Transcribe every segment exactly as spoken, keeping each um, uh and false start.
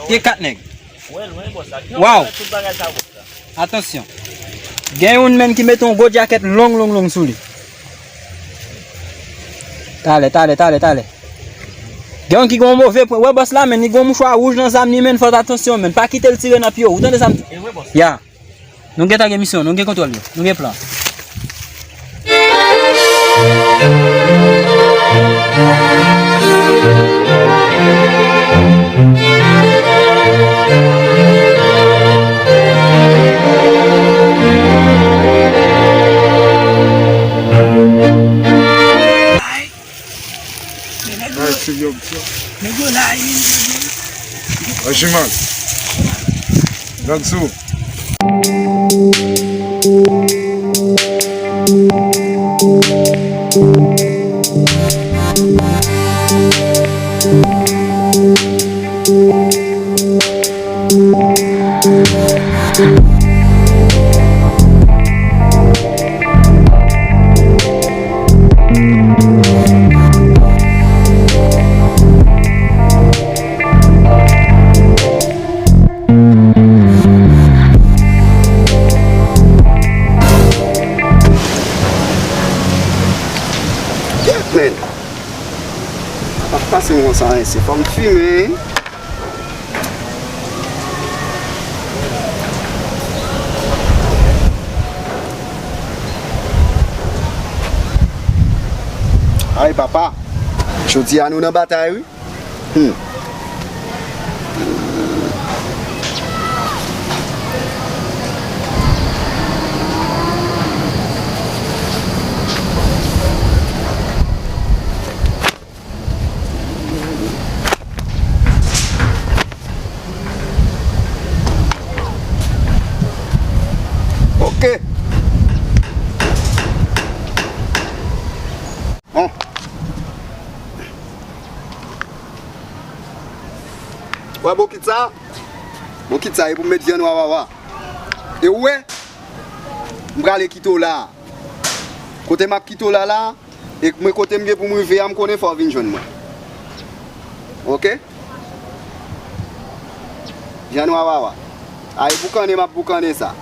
Gen kat nèg. Waw. Atansyon. Gen youn menm ki mete yon gwo djakèt long, long, long sou li. Talè, talè, talè, talè. Gen youn ki gen yon move pwen. Wè bòs la, menn, li gen yon mouchwa wouj nan zam li, menn, fòt atansyon, menn. Pa kite l tire nan pye w. Ou tande sa m di? Ya. Nou gentan gen misyon, nou gen kontwòl yo, nou gen plan. Ay, se vye opsyon. Nèg yo la, wi. Ajiman. Gad sou. Kèt, men. Sa p ap pase m konsa, men se fò m fimen. Ay, papa. Jodi a nou nan batay, wi. Hmm. Ok. Bon. Wè bokit sa? Bokit sa e pou m met vyann wawawa. E ou wè? M prale kite w la. Kote m ap kite w la la, e mwen kote m gen pou m rive a, m konnen fò w vin jwenn mwen. Ok? Vyann wawawa. Ay, boukannen m ap boukannen sa.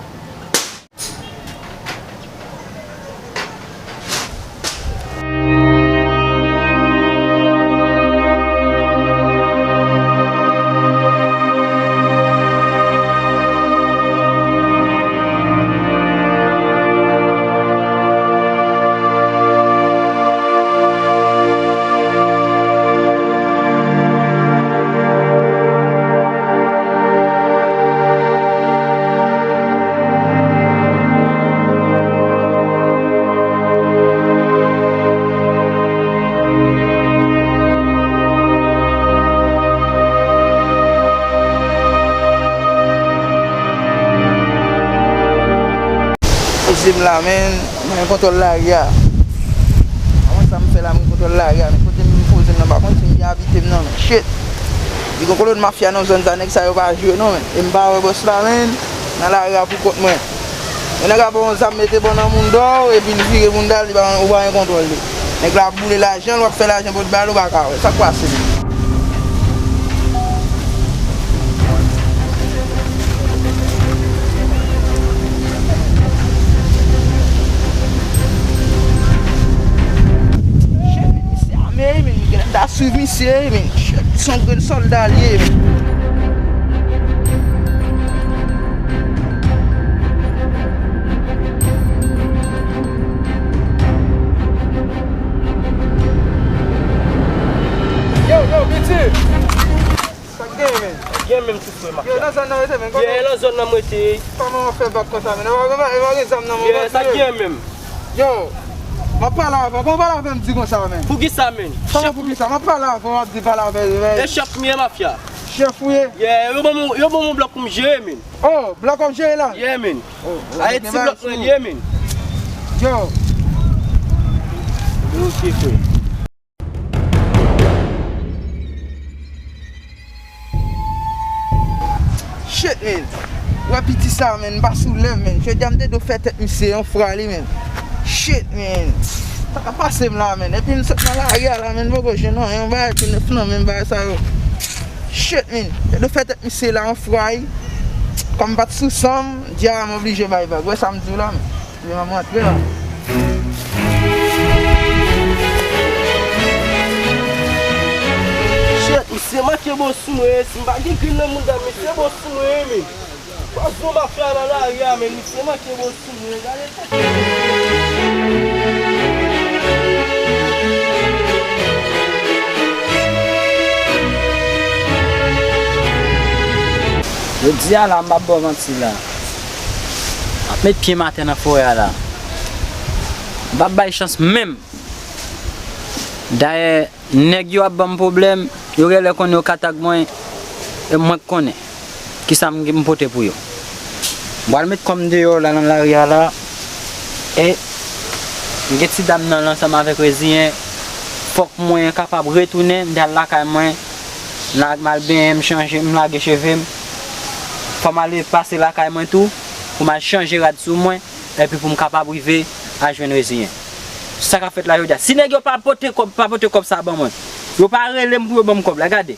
Poze m la, men, mwen gen kontwòl lari a. Kòman sa m fè la, mwen gen kontwòl lari a, men kote m poze m nan, pa konn si m gen abite m nan, men shit. Li gen kolòn mafya nan zòn sa, nèg sa yo pa jwe non, men. E m pa wè bòs la, men, nan lari a pou kont mwen. Yon nèg ap ba w yon zam mete bò nan mounda w, epi l vire mounda l, li pa, ou pa gen kontwòl li. Nèg la ap boule lajan l, w ap fè lajan pou l ba l, ou pa ka wè. Sa k pase menm? Shit, men misye ame wi, men. Nèg la swiv misye wi, men. Shit, se yon grenn sòlda li ye, men. Yo, yo, Biti! Sa k genyen, men? Gen menm ti frè m ap fè. Yo, nan zòn nan rete, men. Gen nan zòn nan m rete. Kòman w fè bak konsa, men? E pa, e pa, e pa gen zam nan, men. Sa k genyen menm? Yo, m ap pale avè w. Kòman w pale avè m di konsa, men? Poukisa, men? Kòman poukisa? M ap pale avè w, w ap di pale avè, men. E chèf m ye, mafya. Chèf ou ye? Yeah, yo ban m, yo ban m yon blòk pou m jere, men. Oh, blòk w ap jere la? Yeah, men. Oh, oh, Ayiti gen bagay blòk mwen sou ye, men. Yo. Ok, frè. Shit, men. Wè piti sa, men. M pa sou lèv, men. Jodi a m te dwe fè tèt misye yon fra li, men. Shit, men. Sa ka pase m la, men. Epi m sot nan lari a la, men. M poko jwenn anyen, yon bagay tou nèf nan men bagay sa yo. Shit, man. Yo fè tèt misye la yon fray. Kòm m pa t sou san m, dja m oblije bay vag. Wè sa m di w la, man. Li m ap rantre la. Shit, misye manke bon sou mwen. Si m pa gen grenn nan mouda, misye bon sou mwen, men. Pòz nou mafya nan lari a, men misye manke bon sou mwen. Gade tèt. Jodi a la, m p ap ba w manti la. M ap met pye m atè nan forè a la. M p ap bay chans menm. Dayè, nèg yo ap ban m pwoblèm, yo genlè konnen yo ka tag mwen, e mwen k konnen kisa m, m pote pou yo. M pral met kò m deyò la nan lari a la, e m gen ti dam nan la ansanm avèk Reziyen, fòk mwen kapab retounen, m te al lakay mwen, la, m al benyen, m chanje, m lage cheve m, fò m ale pase lakay mwen tou, pou m al chanje rad sou mwen, epi pou m kapab rive al jwenn Reziyen. Sa k ap fèt la jodi a? Si nèg yo pa pote kòb, pa pote kòb sa ban mwen, yo pa rele m pou yo ban m kòb la, gade.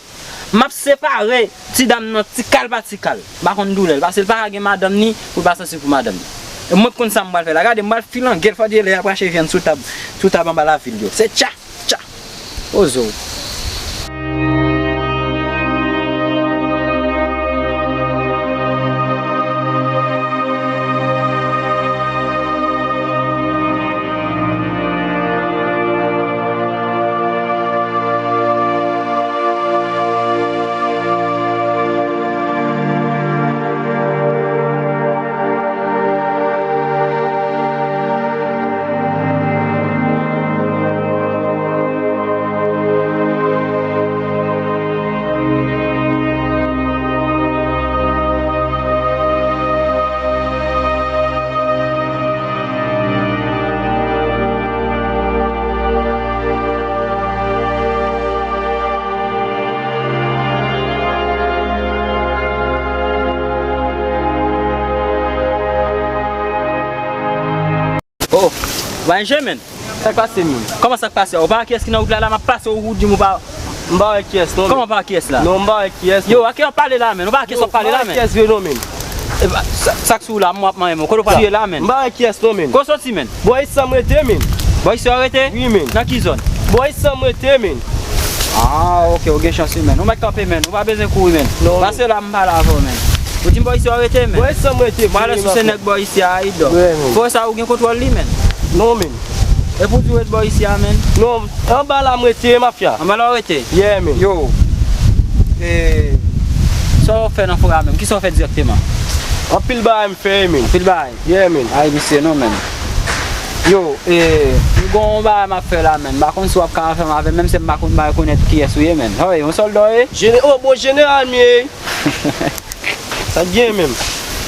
M ap separe ti dam nan ti kal pa ti kal. M pa konn doulè l, paske l pa ka gen madanm ni pou l pa sansiv pou madanm li. E mwen k konn sa m pral fè la. Gade, m pral filange l, fò di lè y ap rache vyann sou tab, sou tab anba lavil yo. Se tcha, tcha. Ozo. Oh, W N G, men. Sa k pase, men? Kòman sa k pase? Ou pa wè kiyès ki nan wout la, la, m ap pase, ou, ou di m ou pa... M pa wè kiyès, non, men. Kòman pa wè kiyès la? Non, m pa wè kiyès, non. Yo, a ki w ap pale la, men? Ou pa wè kiyès w ap pale la, men? Yo, m pa wè kiyès vre, non, men. E pa, sa, sa k sou w la, m ap manyen, men. Kote w pale la, men? M pa wè kiyès, non, men. Kote w soti, men? Bò isi a m rete, men. Bò isi a w rete? Wi, men. Nan ki zòn? Bò isi a m rete, men. Ah, ok, ou gen chans, wi, men. Ou mèt kanpe, men. Ou pa bezwen kouri, men. Non, men. Pase la, m pale avè w, men. Ou di m bò isi a w rete, men. Bò isi a m rete, wi, men. M prale sou se nèg bò isi a, Ayidò. Wi, men. Fò sa ou gen kontwòl li, men. Non, men. E pou di w ret bò isi a, men. Non, anba la m rete, mafya. Anba la w rete? Yeah, men. Yo. E, sa w fè nan forè a menm? Kisa w fè dirèkteman? Anpil bagay m fè, men. Anpil bagay? Yeah, men. Ay, misye, non, men. Yo, e, m gon yon bagay m ap fè la, men. M pa konn si w ap ka anfèm avè m, menm si m pa konn, m pa rekonèt kiyès ou ye, men. Oy, yon sòlda w ye? Jene-, oh, bon, jeneral m ye. Sa k gen menm?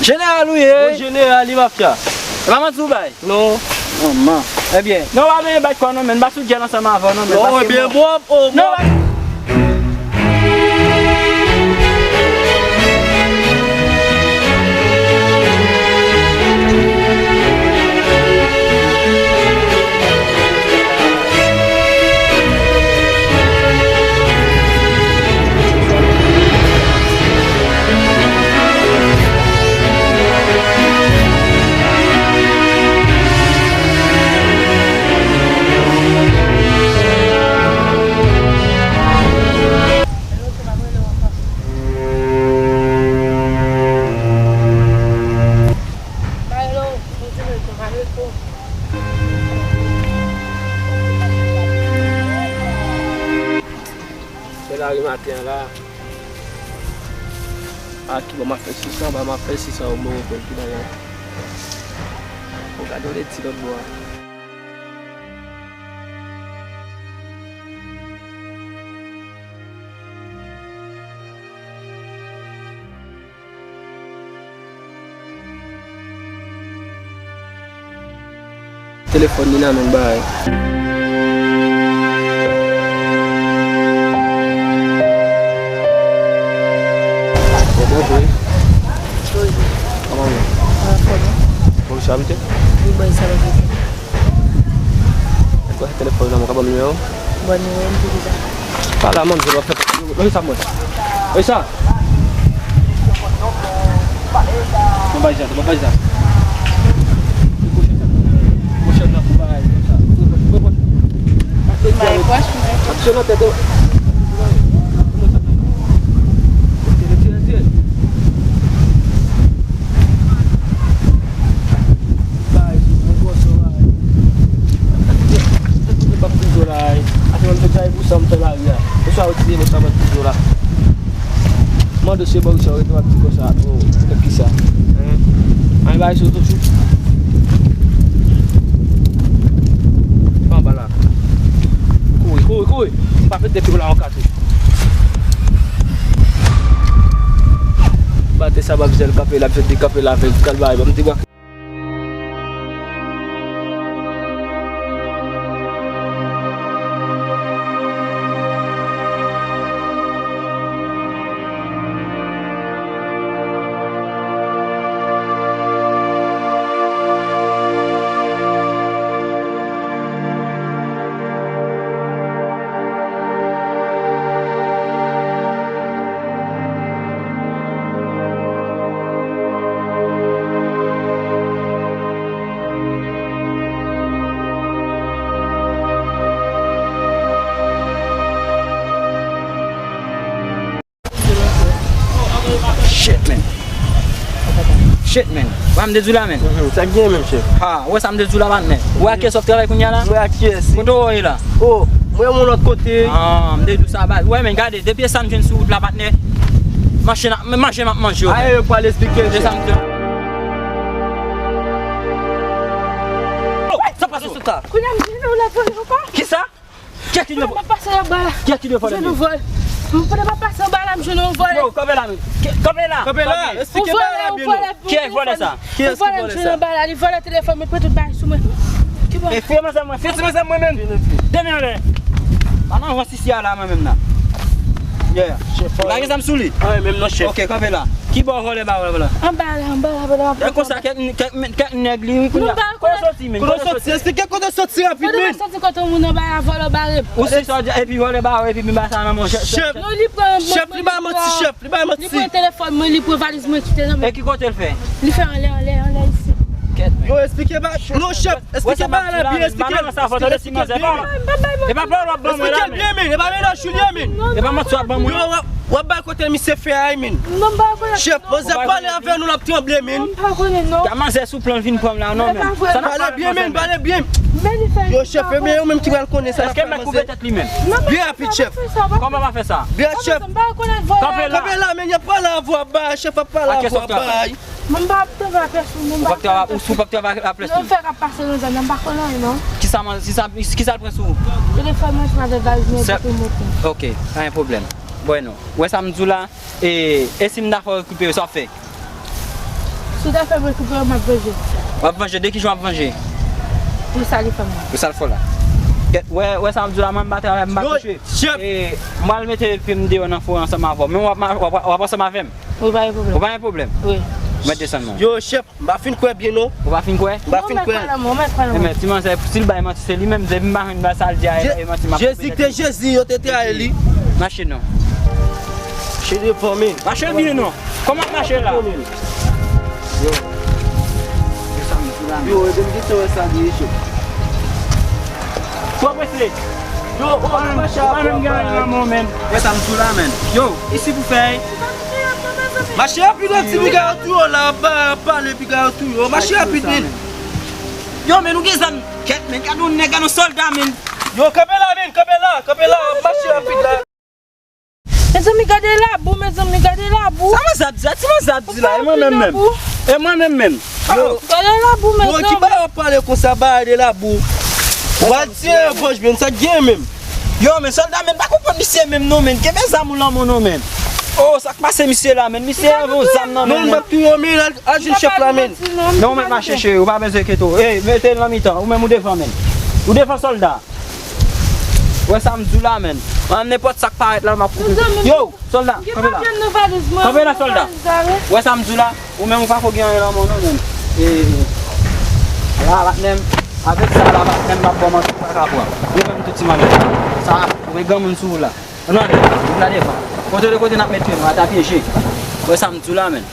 Jeneral ou ye? Bon, jeneral, li mafya. E pa manti ou bay? Non. Manman. Ebyen, non, w pa bezwen bat kò w non, men. M pa sou djèl ansanm avè w non, men. Non, paske ebyen, bon, oh, non, bon. Bèl lari maten an la. A ki bò m ap fè sisa, bò m ap fè sisa, o mwen pèl ki bagay. O, gade yon leti lòt bò a. Telefòn li nan men l bay. Bonjou. Bonjou. Kòman w ye? Anfòm. Bò isi a m te? Wi, bò isi a m te. Èske w wè telefòn nan men w, ka ban m nimewo w? Ban nimewo m pou kisa? Pale a manmzèl w ap fè. Ban kisa mwen? E sa? Bon, bay sa, bon, bay sa. Pwochèn nan pou bagay konsa. Bay pwòch mwen. Aksyon nan tèt ou. Retire, retire. Bay, sou mwen, gwo sou la. Sa ki te p ap toujou la, eh. Ase mwen te gaye pou sa m fè lari a. Mwen sa retire, mwen sa mwen toujou la. Mande se bò sa rete w ap di konsa. Oh, pou kisa? Hein? An bay sou tout chou. Pa anba la. Kouri, kouri, kouri. M pa fè tèt yo la an katou. Bate sa, bab zèl kanpe la, m fè dekanpe la, fè kal bay, ban m debake. Shit, man. Shit, man. Wè sa m te di w la, man. Mhm. Sa k gen menm, chèf? Ha, wè sa m te di w la, patnè. Ou wè ak kiyès w ap travay kounye a la? Mwen ak kiyès? Kote w ye la? Oh, mwen yon lòt kote. Ah, m te di w sa, baz. Wè, men gade, depi e sa m jwenn sou wout la, patnè. Manje n ap, manje m ap manje, ok. Aye, yo pral esplike, chèf. Se sa m te. Oh, sa pase sou ta. Kounye a m vini ou la vòlè ankò? Kisa? Kiyès ki vle vòlè? Pase anba la. Kiyès ki vle vòlè? Jwenn yon vòl. Mwen pa pase anba la, m jwenn yon vòlè. Yo, kanpe la, men. Kanpe la. Kanpe la. Esplike bagay la byen non. Kiyès vòlè sa? Kiyès ki vòlè sa? Anba la, li vòlè telefòn mwen, pran tout bagay sou mwen. Ki bò? E fè manzè mwen, fè manzè mwen menm. Demen anlè. Pa nan avanse isi a la mwen menm nan. Yeah. Lage zam sou li. An, menm non, chèf. Ok, kanpe la. Ki bò vòlè ba wè la? Anba la, anba la, anba la. E konsa, kèk, kèk, kèk nèg li, wi, kounye a. Kote w soti, men? Kote w soti? Esplike kote w soti rapid, men. Kote w soti, kote moun anba la, vòlè bare. Ou se sòlda, epi vòlè bare, epi m ba sa nan men w. Chèf, chèf, li bay manti, chèf, li bay manti. Li pran telefòn mwen, li pran valiz mwen, kite nan men. E ki kote l fè? Li fè anlè, anlè, anlè isi. Yo, esplike ba, non, chèf, esplike ba la byen, esplike, esplike byen. E pa pawòl w ap ban mwen la, men. Esplike byen, men. E pa mennaj ou li ye, men. E pa manti w ap ban mwen. Yo, w ap, w ap bay kote misye fè a, men. Chèf, manzè pale avè nou, l ap tranble, men. M pa konnen, non. Gad manzè sou plan vin pran m la, non, men. Pale byen, men, pale byen. Yo, chèf, e men yo menm ki pral konnen sa n ap fè manzè. Byen rapid, chèf. Kòman w ap fè sa? Byen, chèf. Kanpe la. Kanpe la, men y ap pale avè w, bay, chèf ap pale avè w, bay. Mwen pa ap travay a pèsonn, mwen pa ap travay a pèsonn. Ou p ap travay a pèsonn? Non, fè k ap pase nan zòn nan, m pa konnen anyen, non. Kisa, kisa, kisa l pran sou ou? Telefòn mwen, se avèk valiz mwen, pou monte. Ok, pa gen pwoblèm. Bon, non. Wè sa m di w la, e, e si m ta fè w rekipere, sa w ap fè? Si w ta fè m rekipere, m ap vanje. W ap vanje? De ki jan w ap vanje? Pou sa li fè m nan. Pou sa l fè w la. Kèt, wè, wè sa m di w la, mwen m pa travay, m pa touche. E, m pral mete pye m deyò nan forè ansanm avè w. Men w ap, w ap, w ap ansanm avè m. Wi, pa gen pwoblèm. Ou pa gen pwoblèm? Wi. Mèt desann non. Yo, chèf, m pa fin kwè byen non. Ou pa fin kwè? M pa fin kwè. Non, mèt pa la, mwen, mèt pa la, mwen. Enben, ti manzè, si l bay manti, se li menm, depi m pa jwenn bagay sa l di a, e manti m ap Jezi ki te Jezi, yo te trayi li. Mache non. Mache devan, men. Mache byen non. Kòman mache la? Yo. Yo, e depi ki te wè sa li ye, chèf. Twò prese. Yo, oh, mache a pwòp, bay. Wè sa m di w la, men. Yo, isi pou fè. Mache rapid, wè ti piga yo tou yo la, pa pale piga yo tou yo. Mache rapid, men. Yo, men, nou gen zam. Kèt, men, gade yon nèg, gade yon sòlda, men. Yo, kanpe la, men, kanpe la, kanpe la, mache rapid la. Mezanmi, gade labou, mezanmi, gade labou. Sa manzè ap di la? Ti manzè ap di la, e mwen menm menm. E mwen menm menm. Yo. Gade labou, mezanmi. Yo, ki bagay w ap pale konsa, bagay de labou? W al tire revanj, men, sa k gen menm? Yo, men sòlda, men, pa konprann misye menm non, men. Kenbe zam ou nan men w non, men. Oh, sa k pase misye la, men? Misye gen yon zam nan men l. Non, m p ap touye w, men, al, al jwenn chèf la, men. Non, men, mache, cheri, ou pa bezwen enkyete w. Ey, mete l nan mitan, ou menm ou devan, men. Ou devan sòlda. Wè sa m di w la, men. Mwen, nenpòt sa k parèt la, m ap koupe. Yo, sòlda, kanpe la. Kanpe la, sòlda. Wè sa m di w la? Ou menm ou pa ko gen anyen nan men w non, men. E, la, patnè m, avèk sa la, patnè m, m ap ba w manti, ou pa ka pran. Ou menm tout ti manmèt. Sa, ou gen granmoun sou ou la. Ann ale, ann ale devan. Kote de kote n ap met pye nou, ata pyeje. Wè sa m di w la, menn.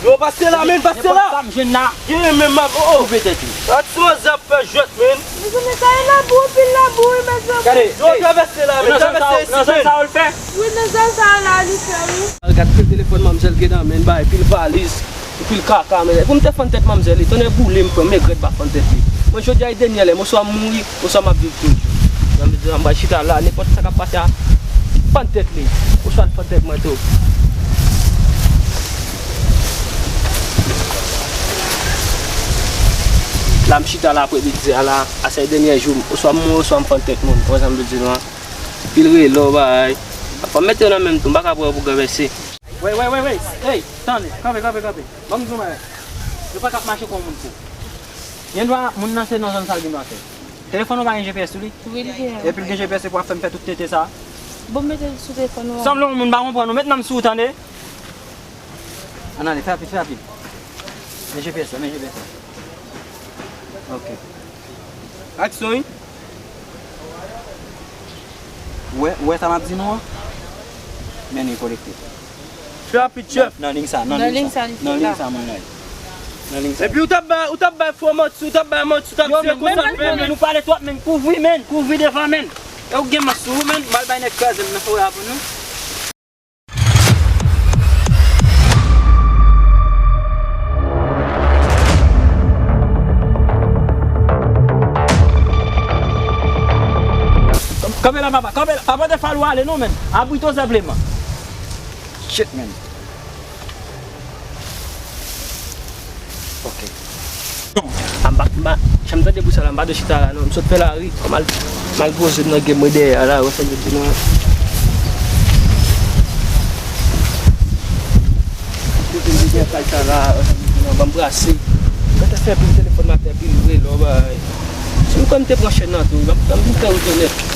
Yo, pase la, menn, pase la. Nenpòt sa m jwenn la. Gen menm ap, oh, oh. Koupe tèt li. Gad sou manzè ap fè jwèt, menn. Mezanmi, sa e labou, pil labou, wi, mezanmi. Gade, yo, travèse la, menn, travèse isi, menn. Nan zòn sa yo l fè? Wi, nan zòn sa yo la, li fè, wi. Gad pil telefòn manmzèl gen nan men l, bay pil valiz. Pil kaka, men pou m te fann tèt manmzèl li, tonnè boule m, frè m, m regrèt m pa fann tèt li. Mwen, jodi a, e dènye lè m, oswa m mouri, oswa m ap viv toujou. Sa vle di, m pral chita la, nenpòt sa k ap pase a, fann tèt li, oswa l fann tèt mwen tou. La, m chita la apre midi a la, a se dènye jou m, oswa m mouri, oswa m fann tèt moun. Ou wè sa m vle di nou an? Pil rele w, bay. Fò m mete yo nan menm tou, m pa ka pran yo pou granmèsi. Wey, wey, wey, wey. Ey, tande, kanpe, kanpe, kanpe. Ban m di w yon bagay. Yo pa ka ap mache kon moun fou. Gen dwa, moun nan se nan zòn sa l gen dwa fè. Telefòn ou pa gen G P S sou li? Wi, li gen. Epi l gen G P S, se pou ap fè m fè tout tete sa? Bon, mete l sou telefòn ou a. Sanble yon moun, m pa konprann ou. Met nan m sou ou, tande? Ann ale, fè rapid, fè rapid. Men G P S la, men G P S la. Ok. Aksyon, wi. Ou wè, ou wè sa m ap di nou an? Men li konekte. Fè rapid, chèf. Nan, nan liy sa, nan liy sa. Nan liy sa, moun nan. Nan liy sa. Epi ou t ap bay, ou t ap bay fo manti, ou t ap bay manti, ou t ap di se konsa l fè, men. Yo, men, men, men, nou pale twòp, men, kouvri, men, kouvri devan, men. E ou gen manti sou ou, men, m al bay nèg kraze m nan forè a pou nou. Kanpe la, papa. Kanpe la. Papa, te fal ou ale non, men. Abrite w senpleman. Shit, men. Ok. A m pa, m pa janm tande bri sa la, m pa dwe chita la non. M sot fè lari, m al, m al poze m nan gen mwen dèyè a la, wè sa m vle di nou an. Poze m dèyè kay sa la, wè sa m vle di nou an, ban m brase. Mwen te fè pil telefòn maten, pil vre, lò bay. Si m kwè m te pran chèn nan tou, ban m, ban m vin fè wout yo nèt.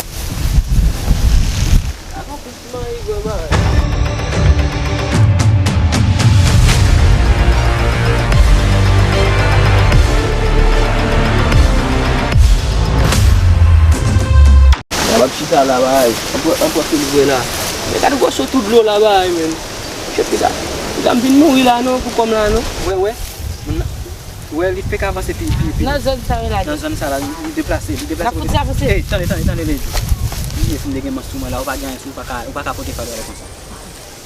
Mwen ap chita la, bay. Anpre, anpre pil vre la. Men gade gwosè tou dlo la, bay, men. Chèf, piga, piga m vin mouri la, non, pou kò m la, non. Wè, wè. Moun nan. Wè, li fèk avanse pi, pi, pi. Nan zòn sa yo la. Nan zòn sa la, li, li deplase, li deplase. L ap kontinye avanse. Ey, tande, tande, tande, Lejou. Li ye fin de gen mans sou mwen la, ou pa gen anyen sou, ou pa ka, ou pa ka pote fado ale konsa.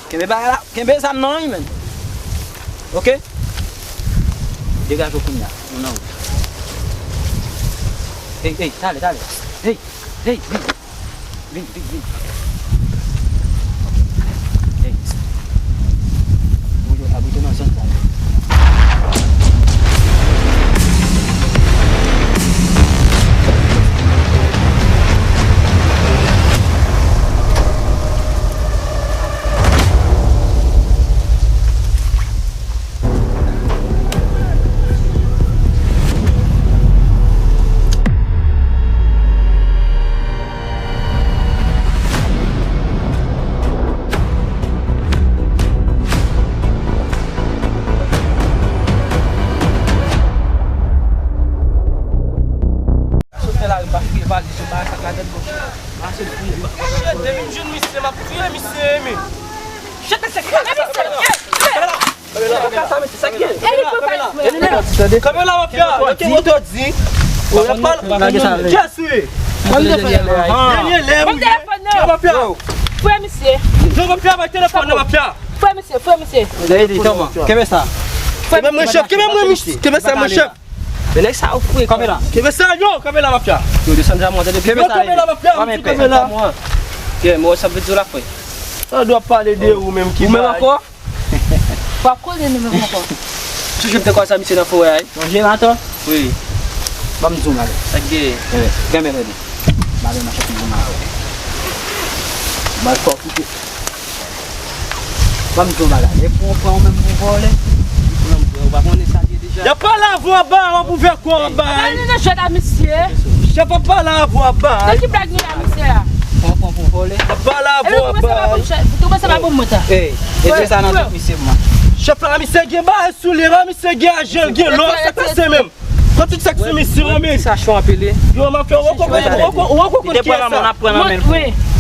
Kenbe bagay la, kenbe zam nan, wi, menn. Ok? Degaje w kounye a, nou nan wout. Ey, ey, tale, tale. Ey, ey, ey. Vin, vin, vin. Hey. Ou yo abrite nan zòn sa yo. Sot fè lari, m pa file valiz yo, bagay sa ka tèt gòch. Mache fouye. Depi m jwenn misye, m ap tiye misye, men. Chèf, se kaka misye. Kanpe la, mafya. Yo te moto di. Ou ap pale. Kiyès ou ye? Dènye lè, wi. Yo, mafya. Frè misye. Yo, mafya, bay telefòn nan, mafya. Frè misye, frè misye. Kenbe sa. Kenbe mwen, chèf. Kenbe mwen, chèf. Kenbe sa, mwen, chèf. Men nèg sa yo fre kanpe la. Kenbe sa, yo, kanpe la, mafya. Yo, desann zam ou an, tande. Kenbe sa, kanpe la, mafya. Kenbe sa, mwen. Ye, mwen, sa vle di w la, frè. Sa dwe ap pale de ou menm ki bay. Ou menm ankò? W ap koze nou menm ankò. Sou je m te kwaze misye nan forè a, wi. Nan Jeraton? Wi. Ban m di w bagay. Sa k gen? Kenbe, kenbe, tande. Bagay nan chèf di mal. Mal fò kite. Ban m di w bagay. E pou w pran w menm pou vòlè. Ou pa konnen sa gen deja. Y ap pale avè w anba, w ap ouvè kò w anba. Pale nan jwèt a misye. Chèf ap pale avè w anba. Nan ki blag nou la, misye a? Pran, pran pou vòlè. Y ap pale avè w anba. Tou kòmanse pa bon mwen ta. Ey, e di sa nan tout misye mwen. Chèf la, misye gen bagay sou li, misye gen ajan, gen lò, sa pase menm. Konn tout sa k sou misye, men. Sa cho anpil, wi. Yo, mafya, ou konn, ou konn, ou konn kiyès sa?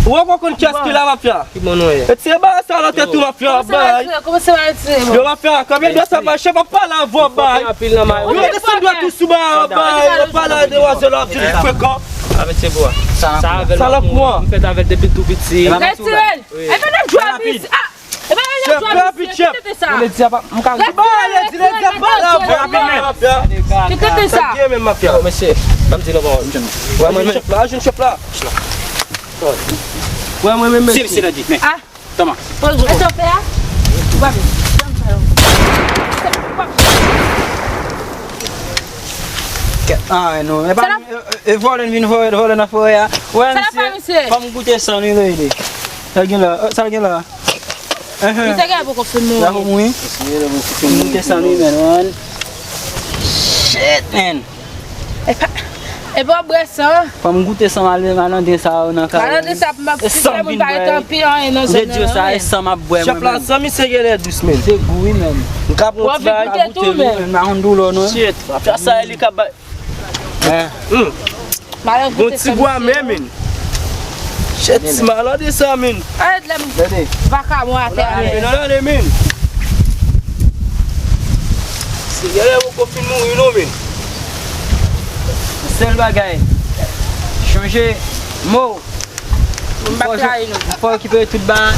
Ou konn kiyès ki la, mafya? Ki bon nou ye? E ti e ba sa la tèt ou, mafya, bay. Yo, mafya, konbyen dwa sa bay? Chèf ap pale avè w, bay. Yo, desann dwa tou sou bay, bay. Yo pale a demwazèl la, ap di li frekan. Avèk se bwa. Sa avè l, m fèt avè l depi l tou piti. Retire l. E pa nan djòb isi. Ah! E pa nan djòb isi. Ki tete sa? Ledi a pa, m ka. Ki tete sa? Ki tete sa? Yo, mesye, ban m di nou bon, m jwenn. Wè, mwen, men. Chèf la, jwenn chèf la. Wè, mwen, men, mesye. Se mesye nan di, men. Ah. Toma. Poze w. Sa w fè a? Ou pa vin. Ah, non. E pa, e, e, vòlè n vin vòlè, vòlè nan forè a. Wè, misye. Fò m goute san li, lady. Sa l gen la? Sa l gen la? Misye gen poko fin mouri. L a poko mouri? Misye gen poko fin mouri. Goute san li, man. Shit, man. Epa, epa w bwè san. Fò m goute san malande sa yo nan kay. Malande sa pou m ap fè moun pa ret anpil anyen nan zòn nan. Sa e san m ap bwè mwen menm. Chèf la, san misye genlè dous, men. Se gou wi menm. M ka pran ti bagay. Ou anvi goute tou menm. M pa konn doulè non. Shit, mafya sa e li k ap bay. Bon ti bwa men, men. Shit, ti malande sa, men. Arèt lè m vakabon atè a, men. Ann ale, men. Se genlè poko fin mouri non, men. Sèl bagay, chonje mo. M pa trayi nou. Fò okipe tout ba.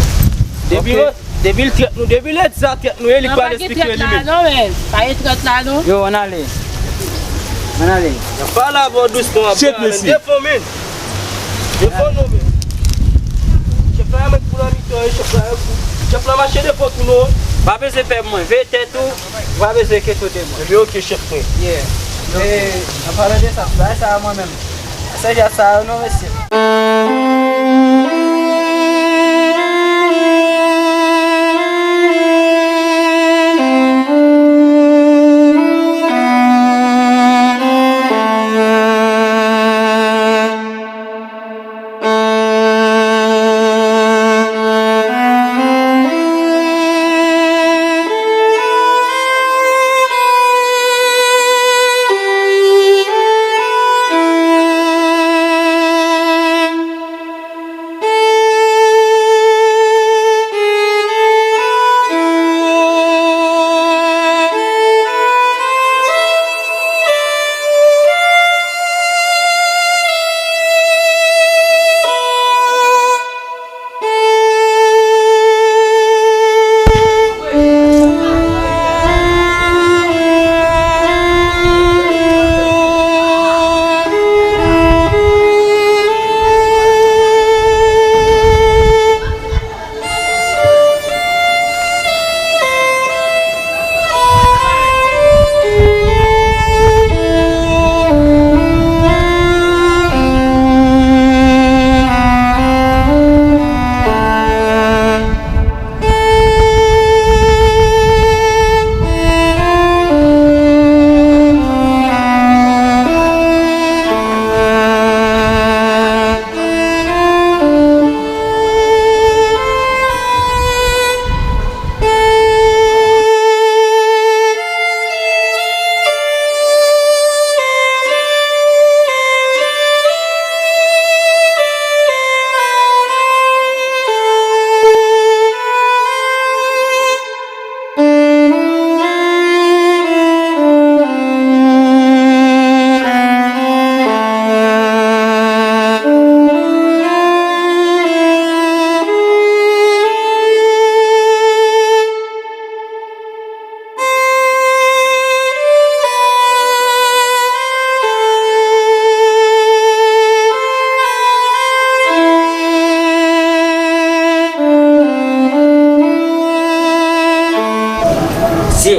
Depi, depi l trèt nou, depi lè di sa trèt nou, e li k pral esplike li menm. Non, men. Pa gen trèt la, non. Yo, ann ale. Ann ale. N ap pale avè w dousman, ap pale. Defann, men. Defann nou, men. Chèf la mèt pou nan mitan, chèf la, chèf la mache defann tou, non. Pa bezwen pè mwen, veye tèt ou. Ou pa bezwen enkyete w de mwen. Ebyen, oke, chèf mwen. Yeah. E, an palan de sa, bagay sa a mwen menm. Sèvyèt sa yo non, mesye. Se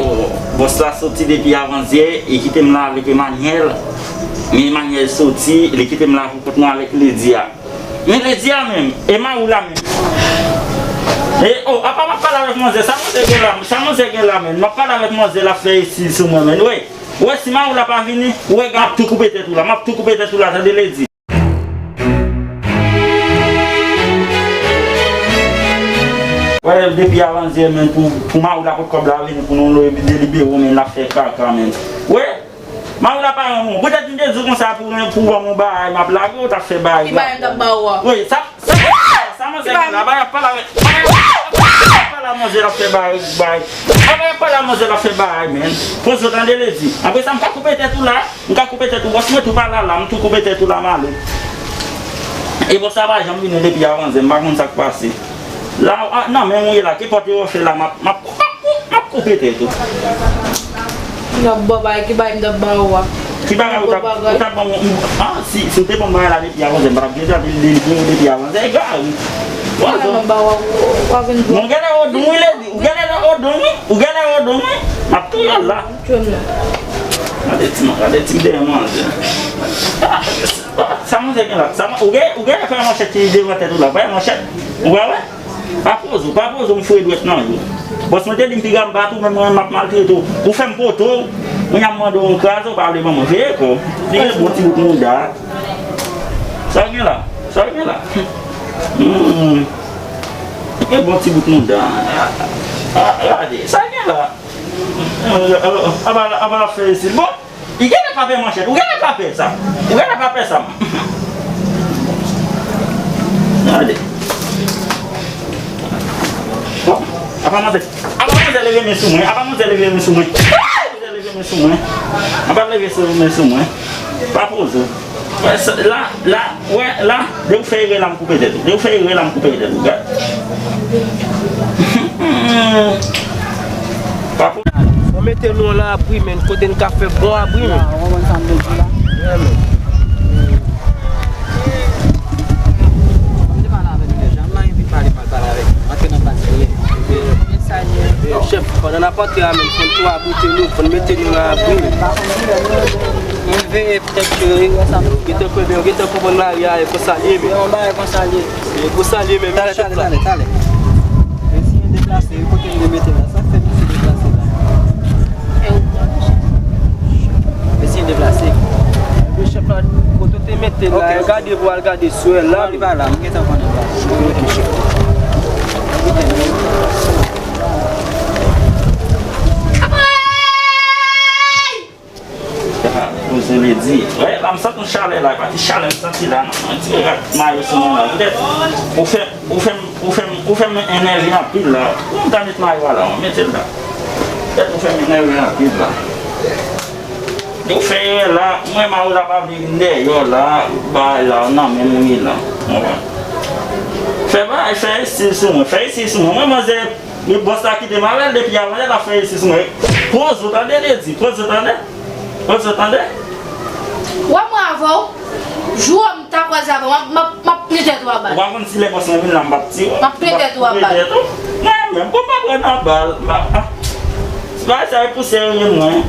bòs la soti depi avanzyè, e kite m la avèk Emmanuel. Men Emmanuel soti, li kite m la pou kont mwen avèk Lady a. Men Lady a menm, e Maou la menm. E, o, apa m ap pale avèk manzè? Sa manzè gen la, sa manzè gen la menm? M ap pale avèk manzè, l ap fè esi sou mwen menm. Wi. Ou wè, si Maou la pa vini, ou wè, m ap tou koupe tèt ou la. M ap tou koupe tèt ou la, tande, Lady. Wè, depi avanzyè menm, pou, pou Maou la pot kòb la vini, pou nou delibere w menm, l ap fè kaka menm. Wi. Mari w la pa renmen w. Poutèt m te di w konsa pou, pou ban m yon bagay, m ap lage w, w t ap fè bagay. Ki bagay m t ap ba ou a? Wi, sa, sa, sa manzè gen la, bagay ap pale avèk, bagay ap pale a manzè l ap fè bagay, bagay. Bagay ap pale a manzè l ap fè bagay, men. Poze w tande, Ledi. Apre sa, m ka koupe tèt ou la. M ka koupe tèt ou, bòs, mwen tou pa la la, m tou koupe tèt ou la, m ale. E bòs la pa janm vini depi avanzè, m pa konn sa k pase. La, a, nan men mwen ye la, ki pòt yo fè la, m ap, m ap, m ap, m ap koupe tèt ou. M t ap ba w bagay, ki bagay m t ap ba ou a? Ki bagay ou t ap, ou t ap ban mwen, ah, si, si w te ban m bagay la depi avanzè, m pa t ap gen tan de l delivre ou depi avanzè, egare. Ki bagay m ap ba ou a? Ou pa vin pran. Mwen genlè odon wi, Ledi, ou genlè odon wi, ou genlè odon wi, m ap touye w la. Gade ti, gade ti dèyè manzè. Sa manzè gen la? Sa man-, ou gen, ou gen fè manchèt ki devan tèt ou la? Fè manchèt. Ou wè, wè? Pa poze w, pa poze w, m foure dwèt nan yo. Bòs mwen te di m piga m bat ou, men mwen m ap maltrete w. Ou fè m poto, mwen ap mande w m kraze, ou pa vle ban mwen. Veye kò w. Veye bon ti bout mouda. Sa w gen la? Sa w gen la? Hmm. Veye bon ti bout mouda. Ah, gade. Sa w gen la? Apa, apa l ap fè isit? Bon, li genlè pa pè manchèt. Ou genlè pa pè sa. Ou genlè pa pè sa. Gade. Bon, apa manzè, apa manzè leve men sou mwen. Apa manzè leve men sou mwen. Apa manzè leve men sou mwen. Apa leve sou, men sou mwen. Pa poze. Wè, sa, la, la, wè, la, de ou fè erè la, m koupe tèt ou. De ou fè erè la, m koupe tèt ou. Gad. Pa pou- Bon, mete nou an labri, men, kote n ka fè bon abri, men. Ou konprann sa m vle di la? Yeah, men. M te pale avè nou deja, m pa gen anvi pale mal pale avèk nou. Antre nan pati yo ye. Yo, chèf, pandan n ap antre a, men, fò n tou abrite nou, fò n mete nou nan abri, men. M veye Tèt yo, yo gentan kwebe, yo gentan konprann mari a, e konsa l ye, men. Yon bagay konsa l ye. E konsa l ye, men, talè, chèf la. Talè, talè, talè. Resi deplase, wi, kote m te mete la. Sa k fè misye deplase la? Resi deplase. Epi chèf la, kote w te mete la, yo gade pou al gade sou èl la. Non, li pa la, m gentan konnen l pa la. Ok, chèf. Ah, poze Ledi. Wè, la m santi yon chalè la, e pa ti chalè m santi la, non. Mwen tire rak mayo sou mwen la. Poutèt, ou fè, ou fè m, ou fè m, ou fè m enève anpil la. Pou m ta met mayo a la, mwen mete l la. Poutèt ou fè m enève anpil la. Ou fè erè la, mwen mayo la pa vle vin dèyè w la, bagay la, nan men m li la. Ou konprann? Fè bagay, fè estil sou mwen, fè estil sou mwen. Mwen manzè, men bòs la kite m avè l depi avan yè l ap fè estil sou mwen. Poze w tande, Ledi, poze w tande. Poze w tande. Wè mwen avè w, jou w m ta kwaze avè w, m ap, m ap, m ap plen tèt ou a bal. Ou pa konn si lè bòs mwen vin la, m p ap tiye w. M ap plen tèt ou a bal. M ap plen tèt ou. Mwen menm, pou m pa pran nan bal, m ap, ah. Bagay sa e pouse erè mwen.